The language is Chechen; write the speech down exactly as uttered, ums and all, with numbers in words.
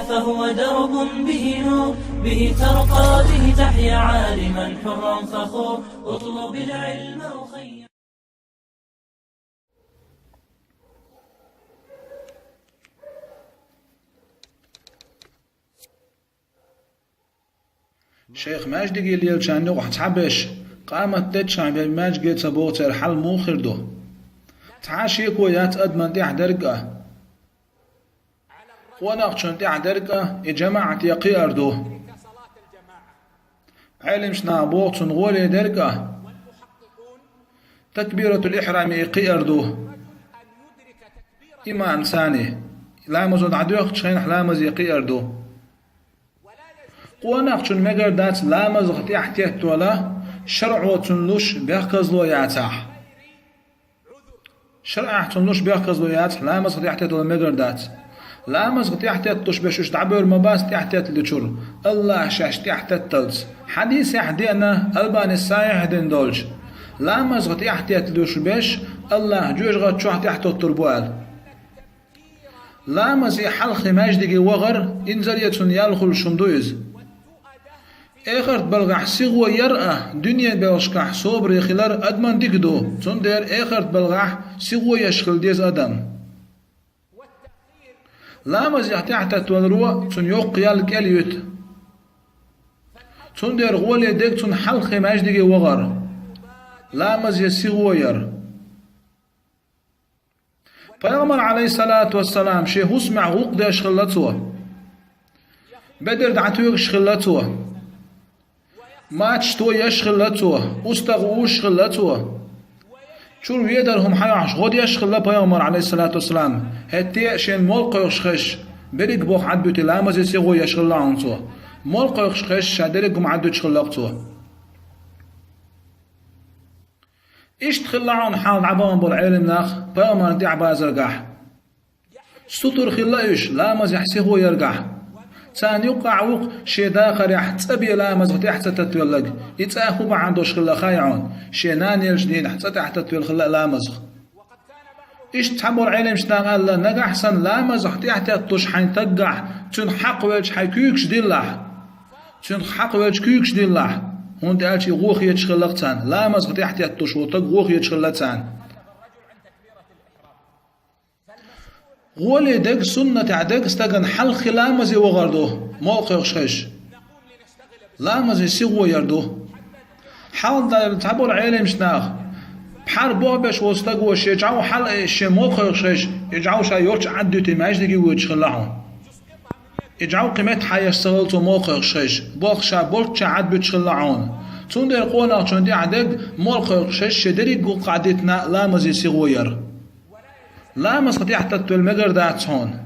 فهو درب به نور، به ترقى، به تحيا عالما حرا فخور. اطلب العلم أخي. Шайх маьждиге лелачарна юкъахь цхьаберш, къамат деччахьана бен маьждиге ца богӀу, церан хьал муха хир ду? Цхьа а шеко яц адамна тӀехь дерг а. Къонахчун тӀехь дерг а и жамаӀате кхиар ду. Ӏелимчу наха боху цунна гӀоле дерг а, такбиратул-ихьраме и кхиар ду. Имам сани, ламазо дӀадоьхкучу хенахь ламазе кхиар ду. Къонахчун мегар дац ламазах тӀехь теттавала, шарӀо цунна луш бехказло яцахь. ШарӀехь цунна луш бехказло яцахь, ламазах тӀехь теттавала мегар дац. Ламазах тӀехь тетталуш берш уьш дӀабевр ма бац тӀехь тетталучуьра, АллахӀа шаьш тӀехь тетталц. Хьадисехь деана, Албанис сахьихь дина долчу, ламазах тӀехь тетталуш берш АллахӀа жоьжахати чохь тӀехь тоттур бу аьлла. Ламазе хьалххе маьждиге вахар, инзаре цунна ял хуьлуш хӀума ду иза. Эхарт балхахь сихо яр а, дуьненан белхашкахь собаре хилар адамна дика ду, цундела эхарт балхахь сихо еш хила деза адам. Ламазех тӀехь таттаваларо цунна йоккха ял кӀел юьту. Цундела гӀоле дерг цунна хьалххе маьждиге вахар, ламазе сихо яр. Пайхамар, Ӏалайхиссалату вассалам, шен хӀусамехь гӀуллакх деш хилла цо. Бедар дӀатоьгуш хилла цо. Мачаш тоеш хилла цо. УстагӀа уьш хилла цо. Чуьра ведар хӀума хьайохьуш гӀо деш хилла Пайхамар, Ӏалайхиссалату вассалам. ХӀетте а шен молла кхойкхуш хезча, берриг болх Ӏадбуьтий, ламазе сихо еш хилла хьуна цо. Молла кхойкхуш хезча, ша дерриг хӀума Ӏадбуьтуш хилла-кх цо. Иштта хилла хьуна хьалха дӀабахана болу Ӏелам нах Пайхамарна тӀаьхьабазаргахь. Сутара хилла уьш ламазехь сихо яргахь. Царна юккъехь ву-кх шен дахарехь цӀа бен ламазах тӀехь ца таттавелларг, и цӀа хӀун бахьана долуш хилла хаьий хьуна, шен нана еллачу дийнахь цӀа тӀехь таттавелла хилла ламазах. Иштта цхьаболу Ӏелимчу наха аьлла, нагахь санна ламазах тӀехь тетталуш хьайн таггахь, цуьнах хьакхавелча хьайн куьйгаш диллахь. Цуьнах хьакхавелча куьйгаш диллахь, хӀунда аьлча и гӀо хеташ хилла-кх царна, ламазах тӀехь тетталуш волу таг гӀо хеташ хилла царна. ГӀоле дерг, суннатехь дерг стагана хьалххе ламазе вахар ду, молла кхойкхуш хезча. Ламазе сихо яр ду. Хьалха цхьаболу Ӏелимчу наха, пхьар бохбеш волу стаго шен жӀов хьала а эцна, шен молла кхойкхуш хезча, и жӀов ша йолччу Ӏаддуьтий маьждиге воьдуш хилла хьуна. И жӀов кхин метта хьаеш ца хилла цо молла кхойкхуш хезча, болх ша болчча Ӏадбуьтуш хилла хьуна. Цундела къонахчунна тӀехь дерг, молла кхойкхуш хезча, шен дерриг гӀуллакх Ӏадитина, ламазе сихо яр. Ламазах тӀехь таттавелла мегар дац хьуна.